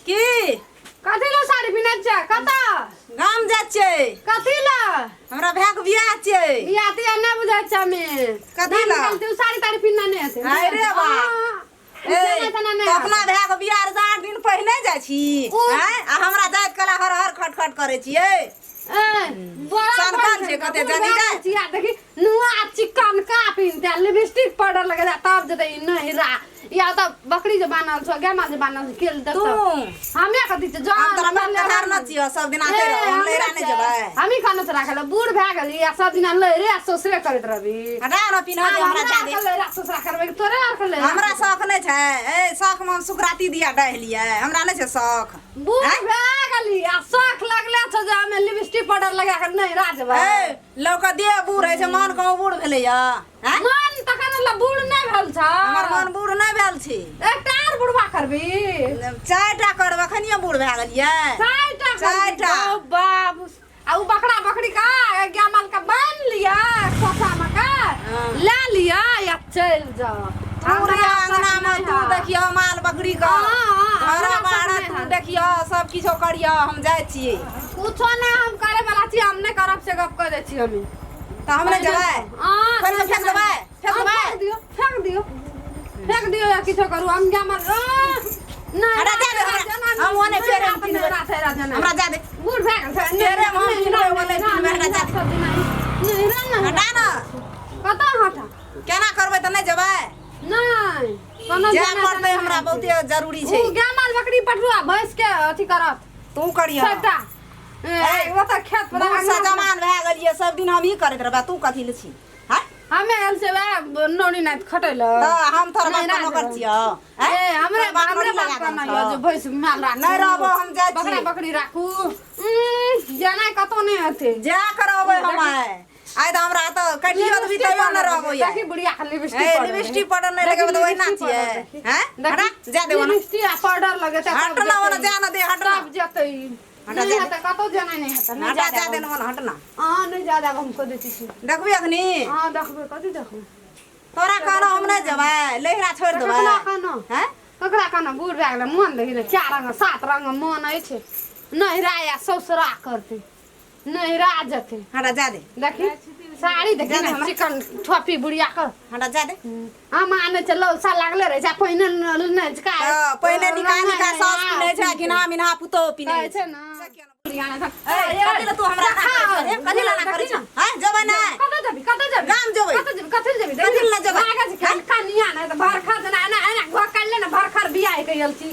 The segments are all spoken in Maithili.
की कथी ला साड़ी पिन्है छै कतऽ गाम जाइ छियै कथी ला हमरा भाय के बियाह छियै बियाह तियाह नहि बुझै छै हमे कथी ला? निकलते उ साड़ी ताड़ी पिन्हना नहि हेतै अरे बा। हाँ, ए, जेना तेना नहि तऽ अपना भाय के बियाह रहे 8 दिन पहिने जाइ छी उ- आँय? आ हमरा जाइत कला हर हर खट खट करै छियै ए, बड़ा सनकल छै कते बूढ़ जानी भए जाय। गेल छी आ देखी नुआ चिकन का पिन्हते आ लिपस्टिक पाउडर लगे तब जेतै ई नहिरा या तऽ बकरी जे बान्हल छौ गाय माल जे बान्हल छौ केल तू देखतौ हमे कथी छै हम तोरा जहन बाप के धार न छियौ सब दिन आते रहो हम लैरा नहि जेबै हमी खाना से राखल बूढ़ भए गेली आ सब दिना लैरे आ ससुरे करैत रहबी हटा न पिन्ह दे हमरा जा दे लैरा ससुरा करबै तोरे आर के लैरा हमरा शौख नहि छै ए शौख मे हम सुकराती दिया डाहि लियै हमरा नहि छै शौख बूढ़ आँय? भए गेली आ शौख लगले छौ जे हमे लिपस्टिक पाउडर लगा के नहीं राजबै ए लोक देह बूढ़ होइ छै मन कहूँ बूढ़ भेलैया आँय? मन तखन ल बूढ़ नहि भेल छ हमर मन बूढ़ नहि भेल छै एकटा आर बुढ़वा करबी चारिटा करब अखनियो बूढ़ भए गेलियै चारिटा करबी। चारिटा। ओ बाबू आ उ बकरा बकरी का गाय माल का बान्हि लिअ खोसा मे का हाँ। ले लिअ या चलि जाओ तू रे अंगना मे तू देखियो माल बकरी के हाँ, हाँ, घर हमरा बाहर सब नहि तू हाल। देखियो सब किछो करियो हम जाइ छियै कुछो नहि हम करे वाला छी हम नहि करब से गप कऽ दै छी हमी तऽ हम नहि जेबै हाँ, पानिमे फेंक देबै फेंक हाँ, देबै फेंक दियौ फेंक दियौ फेंक दियौ या किछो करू हम गाय माल नहि हटा दे हमरा। हम ओने फेरे हम पिन्हबै। हमरा जा दे बूढ़ भए गेल छै फेरे हम पिन्हबै, ओने पिन्हबै, हटा जा दे। नहि हटा न कतऽ हटा केना करबै तऽ नहि जेबै नहि कोनो जाय जेना पड़तै तेना हमरा नहि। बहुते जरूरी छै उ गाय माल बकरी पटुआ भैंस के अथी करत तू करिह सबटा ए, ओतऽ खेत पर बूढ़ से जवान भए गेलियै सब दिन हमही करैत रहबै तू कथी ले छी हँ हमे आयल से वएह नौनी नाति खटै लए तऽ हम तोहर बाप नहि, के नौकर राज छियौ आँय? ए हमरे तोहर बाप हमरे नौकरी बाप लगा का देने नहीं छौ। जे भैंस माल राखू नहि रहबो, हम जाइ छी। बकरा बकरी राखू जेना कतौ नहि हेतै जा करबै हम आइ आइ तऽ हमरा तऽ कटियो देबही तैयो नहि रहबो देखी ये बुढ़िया के लिपस्टिक ए पाउडर लिपस्टिक पाउडर नहि लगेबै तऽ ओहिना छियै हैं हटा जा दे ओना लिपस्टिक आ पाउडर लगेतै हट ना ओना जा ना दे हट ना तब जेतै हटा नहि जा दे। हेतै कतौ जेना नहि हेतै नहि हटा जा जा दे ओना हट ना अहाँ नहि जा देब हम कऽ दै छी देखबी अखनी अहाँ देखबै कथी देखबै तोरा कहना हम नहि जेबै लहिरा छोड़ि देबै ककरा कहना हैं ककरा कहना बूढ़ भए गेलै मन देखी ने चार रंग सात रंग मन अछि नहिरा या ससुरा करतै नहिरा जेतै हटा जा दे देखी साड़ी देखी जा दे ने हमरा। चिकन ठोपी बुढ़िया के हटा जा दे हम आनै छै लौसा लागले रहै छै आ पहिने नहि छै का- तऽ पहिने निका निका सास पिन्है छै घिना मिन्हा पुतोह पिन्है कहै छै छै ने से किया बुढ़िया ने ए, कथी लए तू हमरा ना करै छह रे? कथी लए ना करै छह? हैं, जेबै नै? कतऽ जेबी कतऽ जेबी गाम जेबै। कतऽ जेबी कथी लए जेबी कथी लए जेबै? लागै छै खाली कनिया नहि तऽ भरखा जेना एना एना घोकल ले ने भरखर बियाह के गेल छी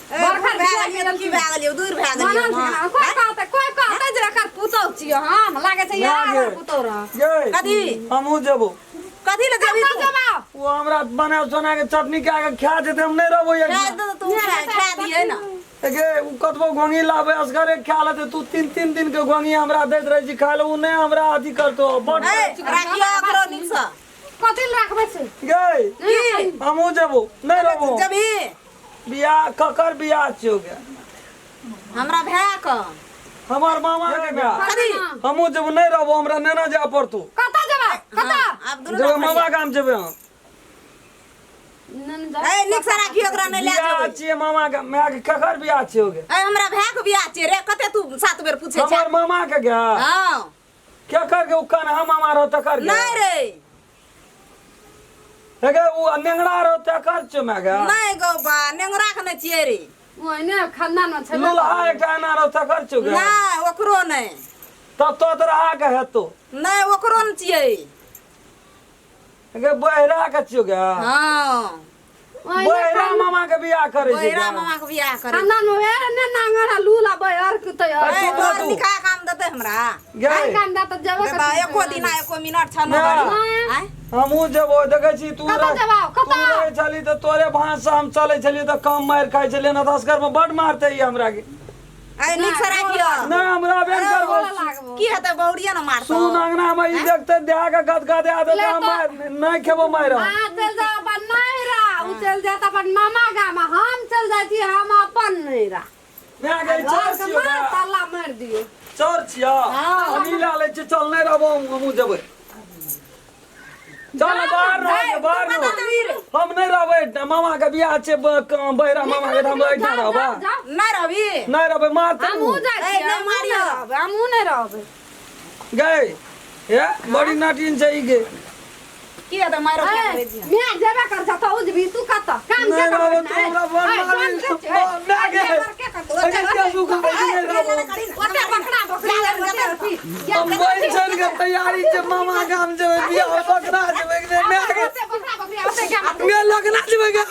ए, भरखर बूढ़ भए बियाह गेलियै के तऽ की भए गेलियै? दूर भए गेलियै बनल छै हम। ने कोइ कहतै कोइ कहतै जे एकर पुतौह छियै हम लागै छै ना यार गे। पुतौह रह गे कथी? हमहूँ जेबो कथी लए जेबही कतऽ तू? जेबा ओ हमरा बना सोना के चटनी खा के खा जेतै हम नहि रहबो खा एक दे तू खा खा दिहे ने गे ओ कतबो गोंगी लाबे असगरे खा लेतै तू तीन तीन दिन के गोंगी हमरा दैत रहै छी खाय ले ओ नहि हमरा अथी करतो बड ए, राखियो ओकरो नीकसँ कथी लए राखबै छै गे की हमहूँ जेबो नहि रहबो जेबही बियाह ककर बियाह छियौ गे हमरा भाय के हमर मामा के बियाह कथी हमहूँ जेबो नहि रहबो हमरा नेना जाय पड़तौ कतऽ जेबा कतऽ हाँ, आब दुनू जेबै ना मामा गाम जेबै हम नन जा ए नीक से राखियो ओकरा नहि लए बियाह जेबै छियै मामा के माय के ककर बियाह छियौ गे ए हमरा भाय के बियाह छियै रे कते तू सात बेर पूछै छै हमर मामा के गे हाँ केकर के उ कन्हा मामा रहो तकर गे नहीं रे हे गे उ नेंगरा रहो तकर छियौ माय गे नहीं गौ बा नेंगरा के नहीं छियै रे ओहिने खानदान में छेबे लुल्हा एकटा एना रहो तकर छियौ गे नहीं ओकरो नहीं तब तो तोरा के हेतौ नहीं ओकरो नहीं छियै गे बहरा के छियौ गे हाँ ओहिने बहरा मामा के बियाह करै छै बहिरा गे। मामा के बियाह करे खानदान में वेर ने नांगर आ लूला बहर के तैयार ए, चुप रह तोहर तू। निकाह काम देतै हमरा गे काम दा त जेबे देबा एको दिना एको मिनट छ न ना। आय हमहूँ जेबो देखै छी तू कतऽ रह- जेबौ? तू कतऽ? रहै छली तऽ तोरे भाँस से हम चलै छलियै तऽ कम मारि खाइ छलियै ना तऽ असगर मे बड मारतै ई हमरा के आय नीक से राखियो नहि हमरा बेन करबो की हेतै बौड़िए ने मारतौ सुन अंगना मे ई देखते देह के गदगद आ देते हम मारि नहि खेबो मारि हम। अहाँ चलि जाउ अपन नैहरा ओ चलि जायत अपन मामा गाम हम चलि जाइ छी हम अपन नैहरा माय गई चोर घरके छियौ मार गे। ताला मारि दियौ चोर छियौ हम ई लए लै छियै चल नहि रहबो हमहूँ जेबै चल बाहर रह बाहर रह हम नहीं रहबै मामा के बियाह छै बहिरा मामा के हम एहिठाम रहबै नहीं रहबी नहीं रहबै मारतै हमहूँ जाइ ए, छियै नहि हमहूँ मारियौ। नहि रहबै हमहूँ नहि रहबै गए हे बड़ी नाटिन छै ई गे की हेतै मारो क्या करै छी मैं जेबे कर जतऽ उजबी तू कतऽ काम नहीं के रहबै करबै तू हमरा बड़ मारी मैं गे अरे क्या सुखा नहीं रहबै ओते बकरा बकरी ओते अथी हम बैठन के तैयारी छै मामा गाम जेबै बियाह बकरा जेबै कि नहि मैं गे ओते बकरा बकरी ओते क्या मैं लगना जेबै गे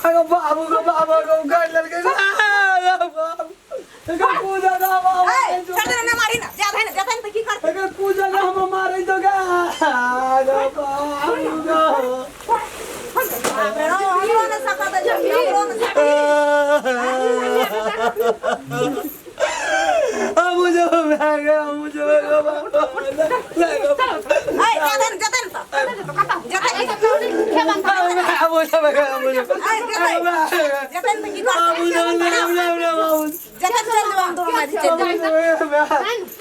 अरे बाबू के बाबा के उखाड़ लेलकै अरे बाबू एकर पूजा ना बाबू ए, छोड़ दे ना मारी ना ज्यादा है ना ज्यादा है ना तो की करते एकर पूजा ना हम मारै तो गे अरे बाबू गे बाप रे, हमरो ने सकत है हमरो ने सकत हम मुझे मैं गया मुझे मैं गया ए, ज्यादा है ना ज्यादा है ना तो ज्यादा है ना मुझे मैं गया मुझे ए, ज्यादा है ना तो की करते ज्यादा चल देब हम दोनों मारी चल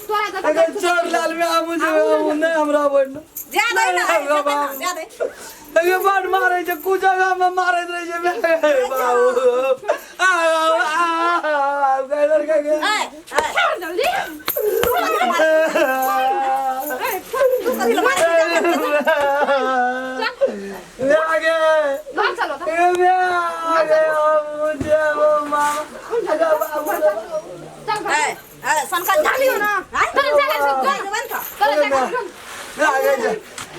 तोरा जतऽ अगर चोर लाल में आ मुझे नहीं हमरा बोल ज्यादा है ना ज्यादा है ना ज्यादा है। अगर बड़ मारे छै कुछ जगह में मारैत रहे छै बाबू आ आ गए गए ए, ए, जल्दी तू कथी ला मारे छी? आगे घर चलो तऽ आगे मुझे वो मामा चल घर ए, ए, सनकल जा चलियो ना। चल चल, चल, चल। चल जेबे न तो तोरा जा घर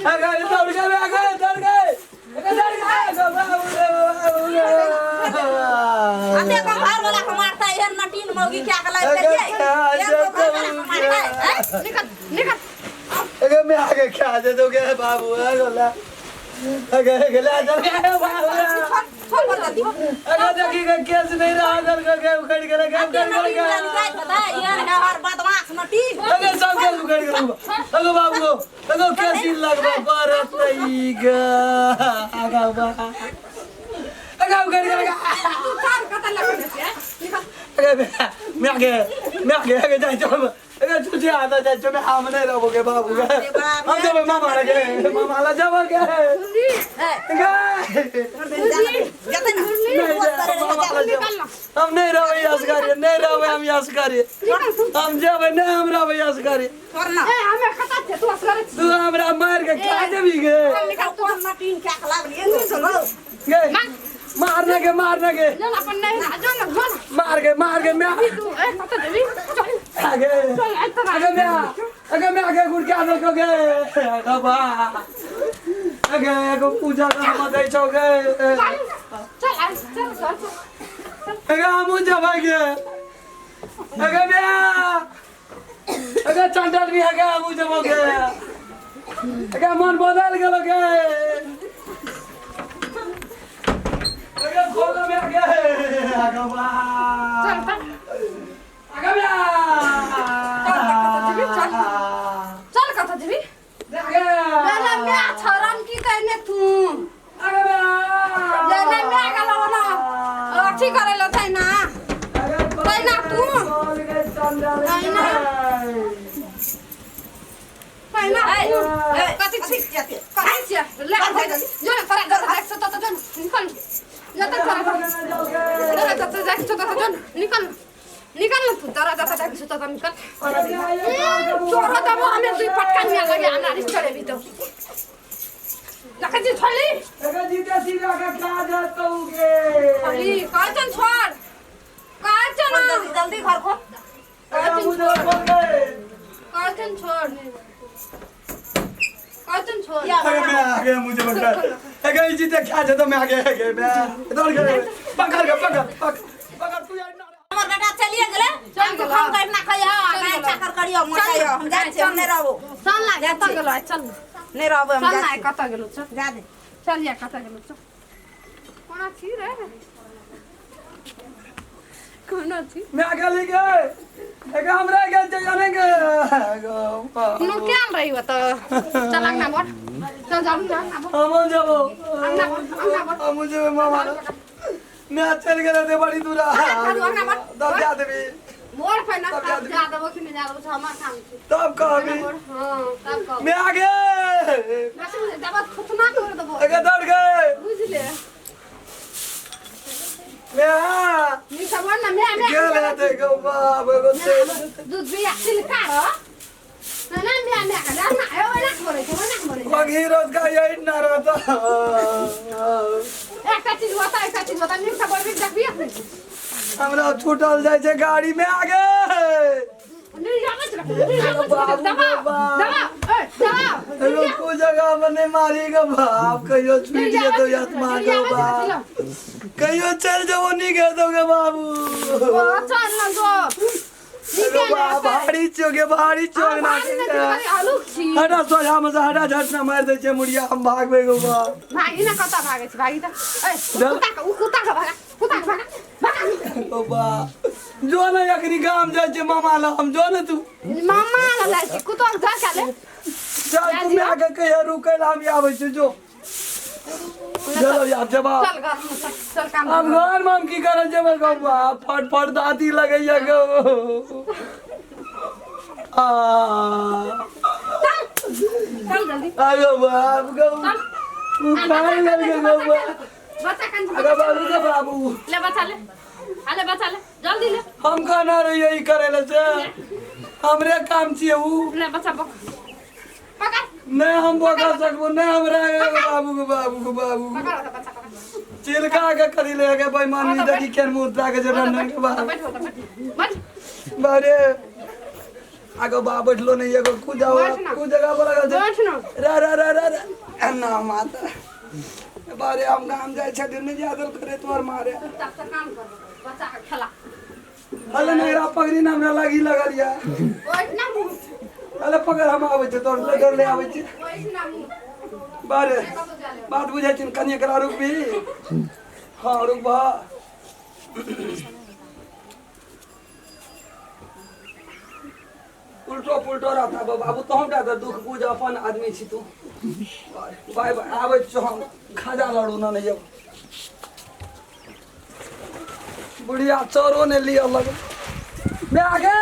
आगे आगे दौड़ गए आगे दौड़ गए दौड़ गए अते को घर वाला को मारता है एहन नटीन मौगी क्या कला करिए एहन को घर वाला को मारता है हैं? निकल निकल अगर मैं आगे क्या दे दोगे बाबू गोला अगर गला चल गए बाबू छोड़ छोड़ जल्दी अगर देखी के केस नहीं रहा अगर के उखड़ गए के उखड़ नटीन गए वाली जाय पता है एहन है हर बदमाश नटीन अगर सब केस उखड़ गए अगर बाबू अगर केस ही लगबा परत नहीं ग आगा बा अगर उखड़ गए तू चार कतऽ लगे छियै निकल अगर मैं आगे मैं आगे आगे जाय चल अगर तुझे आता जाय चल मैं हम नहीं रहोगे बाबू के हम जब मामा लगे मामा ला जाओगे ए, गए जते ना बहुत करे रहे जा निकल ना हम नहीं रहबै असगरे नहीं रहबै हम असगरे निकल तू हम जेबै नहीं हम रहबै असगरे छोड़ ना ए हमे कतऽ छियै तू असगरे छी तू हमरा मार के खा देबी गे निकल तू नटीन क्या कला लिए चलो गे मारने के मारने के जो ना अपन नहीं ना जो ना जो ना मार के मार के मैं तू ए कतऽ जेबी चल आगे चल ए तोरा आगे मैं आगे मैं आगे गुड़ के आदर को गे बाबा आगे एगो पूजा का हम दै छौ गे चल चल आ, चल चल चल आगे हमहूँ जेबै गे आगे मैं आगे चंडल भी आगे हमहूँ जेबौ गे आगे मन बदल गेलो गे आगे खोलो में आगे आगे बा चल चल आगे बा चल, चल। चल कतऽ जेबी आगे लेले म्या छरन की कहने तू आगे बा लेले म्या गेलो ना अथी करे लो छै ना तैना तू। तैना। पहिना ए, तू ए, कथी छी जाते कथी छियै ले जो ना तोरा जतऽ जाइके छौ ततऽ जो ना निकल जतऽ तोरा तोरा जतऽ जाइके छौ ततऽ जो ना निकल निकल ना तू तोरा जतऽ जाइके छौ ततऽ निकल तोरा दबो हमे दुई पटका निया लगे हमरा रिस चढ़ेबी तो देखै छी छोली जीते सीधा के खा जातौ गे छोली कहै छौ न छोड़ कहै छौ न जल्दी जल्दी घर खोल आगे मुझे बोल गए कहै छौ न छोड़ कहै छौ न छोड़ या आगे मैं आगे मुझे पकड़ आगे जीते खा जाता मैं आगे आगे मैं दौड़ गए पकड़ के पकड़ पकड़ पकड़ तू यार हमर बेटा चलिए गेलै चल हम गेलै। हम कहिना खइह चल नहि गेलै। चाकर करियो मचाइयो हम जाइ छियै हम नहि रहबो चल ना कतऽ गेलो चल नहि रहबो हम चल जाइ ना छियै। कतऽ गेलो चल जा दे चल या कतऽ गेलो चल कोना छी रे कोना छी मैं आगे ले गए आगे हमरा के जाने के नु क्या रही हो तो चल अंगना बढ़ चल चल अंगना बढ़ हम जबो अंगना बढ़ अंगना बढ़ हम जबे मामा मैं चल गेल ते बड़ी दूरा अरे, अंगना बढ़। दब जा देबी मोर पे ना तब तब जा जा देबो कि नहीं जा देबो से हमर काम छै। तब कहबी। हाँ, तब कहबो। मैं आगे। बस दबा थुथना कर देबो। अगे दौड़ गए। बुझले? मैं हाँ। नी सब ना मैं गेल हेतै गौ बाप एगो तेल। दूध बिया तिलका र ना ना मैं मैं का ना ए ओना बोले छै, ओना बोले छै। मगही रोज का यही ना रहता। एकटा चीज बता, एकटा चीज बता, नीक से बोलबी देखबी अखनी। हमरा छूटल जाइ छै गाड़ी में आगे। नहीं जाबै छै, नहीं जाबै छै। दबाओ, दबाओ, ए दबाओ। एगो को जगह में नहीं मारी गो बाप, कहियो छूट जेतौ आत्मा गो बाप, कहियो चल जेबो नहीं गेतौ गे बाबू। ओ चल न जो। एगो बाप भारी छियो गे, भारी छियो ना। आलूक छी। हटा सोझा में से हटा, झटना मारि दै छै मुड़िया, हम भागबै गो बाप। भागी ना, कता भागे छी? भागी त ए कुत्ता के, उ कुत्ता के भागा, कुत्ता के भागा, भागा। ओ बाप जो ने अखनी गाम जाइ छै मामा लग, हम जो ने तू। मामा लग जाइ छी, कुत्ता के जा के ले। चल तू माय के कहिया रुकै ला, हम आबै छी जो। चलो यार जवाब। चल घर में, चल, चल काम। अब घर में हम की करे जेबै गौ बाप, फट फट दादी लगैया गौ। आ चल चल जल्दी। आगो बाप गौ, उखाड़ लेल गौ बाप। बच्चा कान। अरे बाबू के बाबू। ले बच्चा ले, अले बच्चा ले, जल्दी ले। हम कहना रहियै ई करे ले से हमरे काम छियै उ। ले बच्चा पकड़, पकड़। नहीं हम पकड़ सकबो नहीं हमरा बाबू के बाबू के बाबू। पकड़ बच्चा पकड़। चिलका के करी ले के बेईमानी देखी केन मुंह के जरा नहीं के बाप। बैठ हो, बैठ बैठ। बारे आगो बा बैठलो नहीं एगो कु जाओ। बैठ ना। कु जगह पर लगल छै। बैठ ना। रा रा रा रा रा ना माता बारे, हम गाम जाइ छथिन नहीं जादल करे तोर मारे। चुपचाप से काम कर, बच्चा के खेला। अले नहीं रा पगड़ी ना हमरा लागी लगल या। ओइ ना मुंह। अले पकड़, हम आबै छी तोर ले, ले आबै छी। ओइ ना मुंह। बारे कतौ जा ले। बात बुझै छिन कनिए एकरा रुकबी? हाँ रुकबा। उल्टो पुल्टो रहता बाबू, तोहूँ टा तऽ दुख बुझ, अपन आदमी छी तू। बाय बाय, आबै छियौ हम खाजा लड़ू ना नहीं। बुढ़िया चोरो ने लिअ लग आगे।